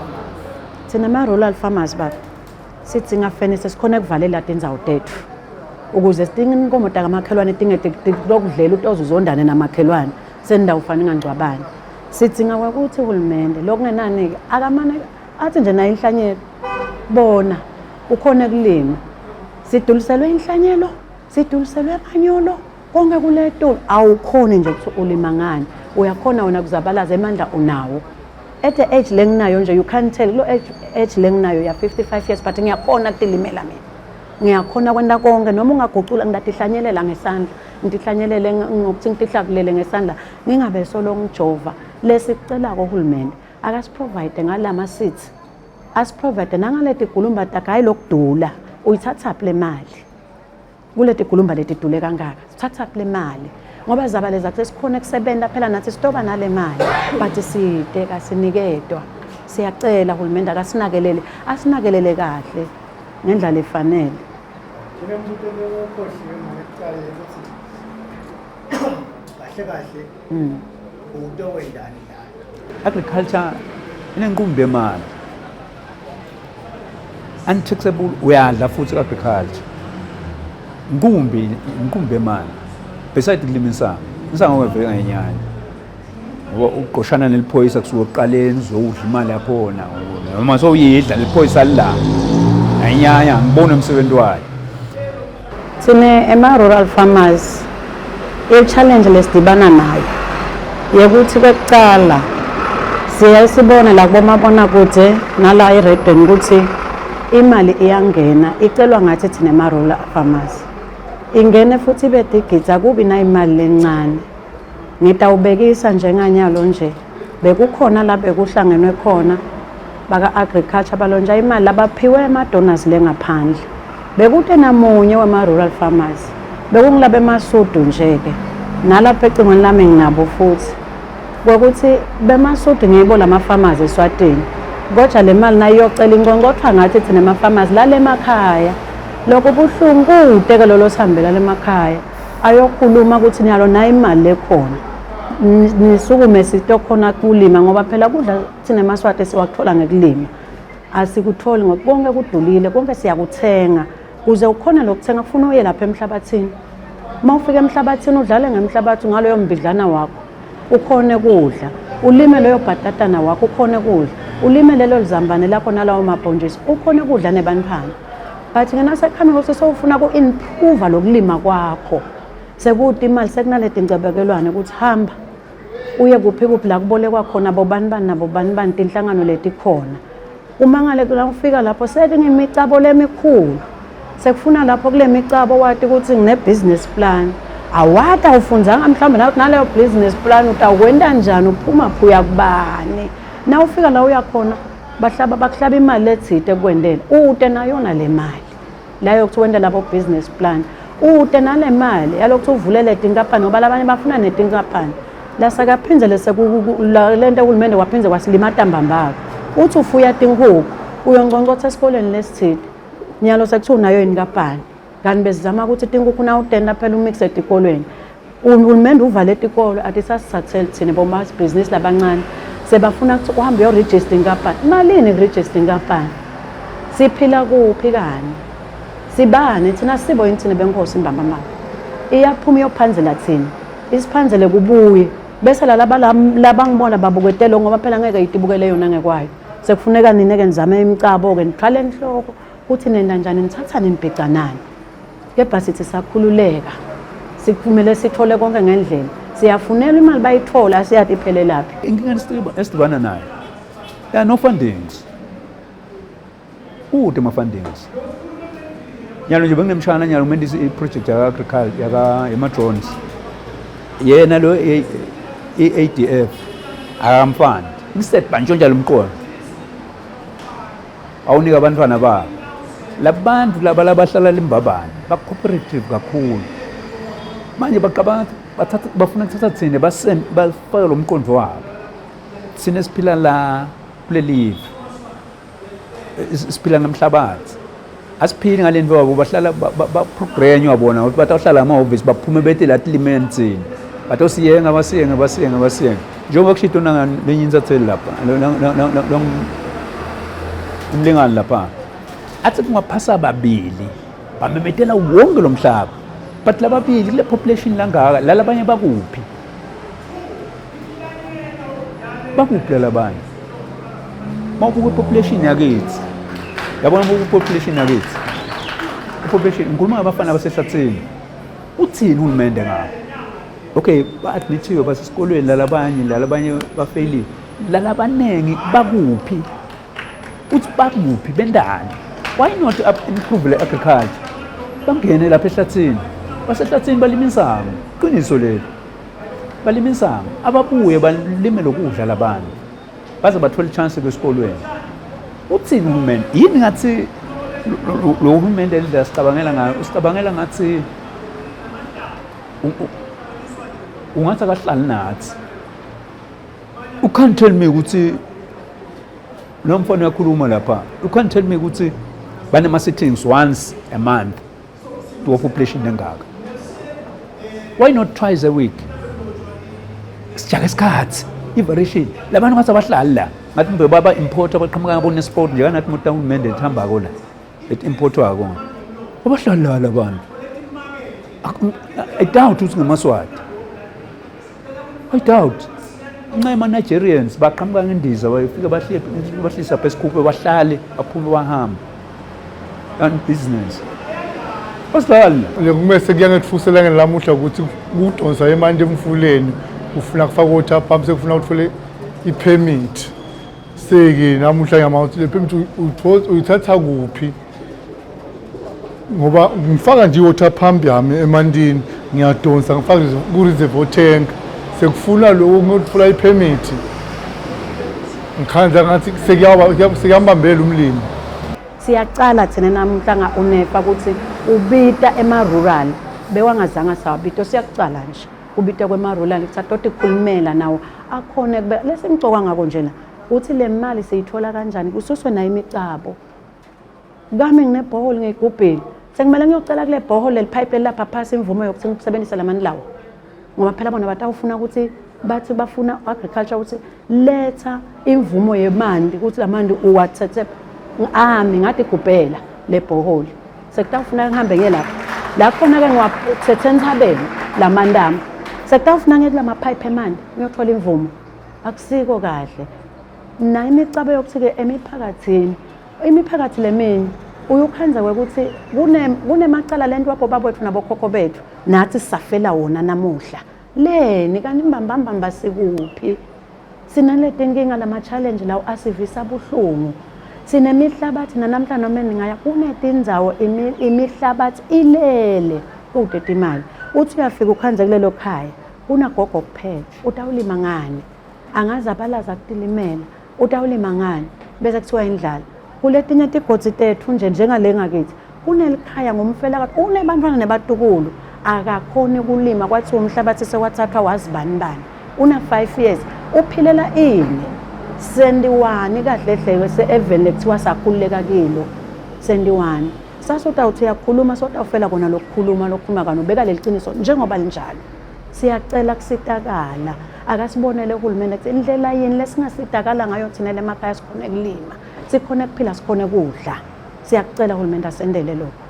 farmers? Thina ma-rural farmers baba sidzinga fenisi sikhona ukuvalela tindzawo tethu ukuze sidinga inkomo takamakhelwane lokudlela utoze uzondane namakhelwane sendawo fana ingangcwabani. Sidzinga kwakuthi uhulumende lokungenani-ke akamane athi nje nayo inhlanyelo bona ukhona kulima. Siduliselwe inhlanyelo, siduliselwe amanyolo, konke kuleto awukhoni nje ukuthi ulima ngani. Uyakhona wena kuzabalaza emandla unawo. At the age lenginayo nje you can't tell kulo age lenginayo ya 55 years but ngiyakhona kutilimela mina. Ngiyakhona kwenta konke noma ungagucula ngidatihlanyelele ngesandla, ngitihlanyelele ngokuthi ngitihlakulele ngesandla ngingabe solo ngijova. Lesikucelako uhulumende akasiprovide ngalama seeds, asiprovide nangaleti gulumba takhe, hayi lokudula. Uyithathaphi le mali? Kuleti gulumba leti dule kangaka, sithathaphi le mali? Ngoba zaba leza sesikhona kusebenta phela nathi sitoba nale mali but side kasiniketwa. Siyacela uhulumende akasinakelele, asinakelele kahle ngendlela efanele. Njengembuto lokhohliwe manje kuqala ukuthi kahle kahle utowendani la. Agriculture inenqumbi yemali. Untaxable uyadla futhi agriculture. Inqumbi inqumbi yemali. Beside kulima insangu. Insangu ngevele ngayinyanya. Ngoba uqoshana neliphoyisa kusuka ekuqaleni uzowudla imali yakhona noma sowuyidla leliphoyisa lila. Ayinyanya ngibone umsebenzi wayo. Thina ema-rural farmers i-challenge lesidibana nayo yekuthi kwekucala siyaye sibone la kubomabonakude nala eredweni ukuthi imali iyangena icelwa ngathi thina ema-rural farmers ingene futhi ibe digidzi akubi nayimali lencane. Ngitawubekisa njenganyalo nje bekukhona la bekuhlangenwe khona baka-agriculture balontsha imali labaphiwe ema-donors le ngaphandle. Bekute namunye wema-rural farmers, bekungilaba emasudu nje-ke nalapha ecingweni lami nginabo futhi kwekuthi bemasudu ngibo lama-farmers eSwatini kodwa le mali nayiyocela inqonqothwa ngathi thina ema-farmers lale emakhaya. Lokho buhlungu kude-ke lolo sihambela lemakhaya ayokhuluma ukuthi niyalo nayo imali lekhona nisukume sitokhona kulima ngoba phela kudla thina emaSwati siwakuthola ngekulima asikutholi ngoba konke kudulile konke siyakuthenga kuze ukhone lokuthenga kufuna uye lapha emhlabathini. Uma ufika emhlabathini udlale ngemhlabathi ngaloyo mbidlana wakho ukhone kudla, ulime loyo bhatatana wakho ukhone kudla, ulime lelo lizambane lakho nalawo mabhontshisi ukhone kudla nebantwana. But ngenasekhami ukuthi sewufuna ku-improve lokulima kwakho sekude imali sekunaleti ncebekelwane ukuthi hamba uye kuphi kuphi la kubolekwa khona bobani bani nabo bani bani tinhlangano letikhona. Umangale la ufika lapho sekunemicabo lemikhulu sekufuna lapho kule micabo wati ukuthi ngine-business plan awati awufundzanga mhlawumbe nakuthi naleyo business plan utawukwenta njani uphuma phi uyakubani na ufika la uyakhona bahlaba bakuhlaba imali lethite ekwendele ute nayona le mali leyo kuthi wente labo business plan ute nale mali yalokuthi uvulele tinkampani ngoba labanye bafuna netinkampani lasakaphindze lento uhulumende waphindze wasilimata mbambako uthi ufuya tinkukhu uyonconcotha esikoleni lesithile nyalo sekuthiwa unayo inkampani kanti besizama ukuthi tinkukhu nawutenta phela umixe etikolweni uhulumende uvale etikolo atisasithatheli thina bomabhizinisi labancane sebafuna ukuthi uhambe uyorejista inkampani malini kurejista inkampani siphila kuphi kani sibani thina sibo yini thina benkosi imbambamaba iyaphuma iyophanzela thina isiphanzele kubuye bese lalaba labangibona babuketelo ngoba phela ngeke itibukele yona ngekwayo sekufuneka nine-ke nizame imicabo-ke nithwale enhloko ukuthi nenda njani nithathane nibhicanani kepha sithi sakhululeka sikumele sithole konke ngendlela siyafunelwa imali bayithola asiyathi iphelelaphi. Inkinga esidibana nayo there are no fundings kude ama-fundings nyalo nje benginemshana nyalo ngimenda i-project yaka-agriculture yaka yama-drones yena lo i-ADF akamfandi instead bantshontsha lo mqondo awunika abantwana babo labantu laba labahlala limbabane ba-cooperative kakhulu manje baqabanga bathatha bafuna kuthatha thina bafake lo mqondo wabo thina esiphila la kuleli live siphila ngemhlabathi asiphili ngale nto wabo bahlala baprogranywa bona ukuthi batawuhlala amahhovisi baphume bete la tilimeni thina batosiyenga basiyenga basiyenga basiyenga njengoba kushito lenye insatheli lapha Umlingani lapha athi kungaphasa babili bamemetela wonke lo mhlaba, but lababili kule population langaka, lalabanye bakuphi? Bakuphi lalabanye? Mawubuka i-population yakithi, yabona, buka i-population yakithi, i-population, ngikhuluma ngabafana basehlathini. Uthini uhulumende ngabo? Okay, ba-admithiwe, basesikolweni lalabanye, lalabanye bafeyilile, lalabaningi bakuphi? Uthi bakuphi bendani? Why not improve le agriculture? Bangene lapha ehlathini, basehlathini balima insangu. Qiniso leli, balima insangu. Ababuye balime lokudla labantu baze bathole chance kwesikolweni. Uthini uhulumende? Yini ngathi lo hulumende indlela sicabangela ngayo, usicabangela ngathi ungathi akahlali nathi. You can't tell me ukuthi lo mfana uyakhuluma lapha, you can't tell me ukuthi banema-sittings once a month to a population engaka. Why not twice a week? Sijake isikhathi, i-variation. Labantu ngathi abahlali la, ngathi mbe baba importer baqhamuka ngabo nesport nje kanathi moto uhulumende ethambako la ethi-importwako, abahlali la labantu. I doubt ukuthi ngamaswati, I doubt. Nxa ama-Nigerians baqhamuka ngendiza, bafike bahlisa apha esikhuphe, bahlale, baphume, bahamba and business basidlali. Kumese kuyangetfusela ngelamuhla ukuthi kudonsa emanti emfuleni ufuna kufaka water pump, sekufuna uthole i-permit. Seke namuhla ngiyama ukuthi le permit uyithatha kuphi, ngoba ngifaka nje i-water pump yami emantini, ngiyadonsa ngifake ku-reservoir tank, sekufuna lokhu ngiyothola i-permit. Ngikhandla ngathi sekuyambambela umlimi. Siyacala thina namuhla nga-UNEFA ukuthi ubita ema-rural bewangazange sawabita. Siyakucala nje kubita kwema-rural ukuthi atoti kukhulumela nawo akhona kube lesimcoka ngako njena ukuthi le mali siyithola kanjani, kususwe nayo imicabo. Kami nginebhoholi ngiyigubhile, sekumele ngiyocela kule bhoholi leli pipe lelapha phasi imvume yokuthi ngisebenzise lamanti lawo, ngoba phela bona batawufuna ukuthi bathi bafuna agriculture ukuthi letha imvumo yemanti ukuthi lamanti uwathethe ami ngathi gubhela le bhoholi. Sekutawufuna ngihambe ngiye lapha la khona-ke ngiwathethe entsabeni lamanti ami, sekutawufuna ngiye kula maphayiphi emanti ngiyothola imvumo. Akusiko kahle nayo imicabo yokuthi-ke emiphakathini, imiphakathi leminye uyukhandza kwekuthi kunemacala lento wabo babethu nabokhokho bethu, nathi sisafela wona namuhla leni kanti mbambambamba sikuphi? Sinaleti nkinga, lama-challenge lawo asivisa buhlungu. Sinemihlabathi nanamhla noma ningaya kunetindzawo imihlabathi ilele kude imali. Uthi uyafika ukhandze kulelo khaya kunagogo kuphela, utawulima ngani? Angaze abalaza kutilimela, utawulima ngani? Bese kuthiwa indlala. Kuletinye tigodzi tethu nje njengale ngakithi kunelikhaya ngumfelakazi unebantwana nebatukulu, akakhoni kulima, kwathiwa umhlabathi sewathathwa wazibani bani. Una 5 years uphilela ini? Sendiwani kahle hle se-eveni lekuthiwa sakhululeka kilo? Sendiwani? Sasutawuthi uyakhuluma, sotawufela kona lokukhuluma, lokukhuluma kani ubeka leli qiniso njengoba linjalo. Siyacela kusitakala, akasibonele uhulumende ukuthi indlela yini lesingasitakala ngayo thina emakhaya, sikhone kulima, sikhone kuphila, sikhone kudla. Siyakucela uhulumende asendele lokho.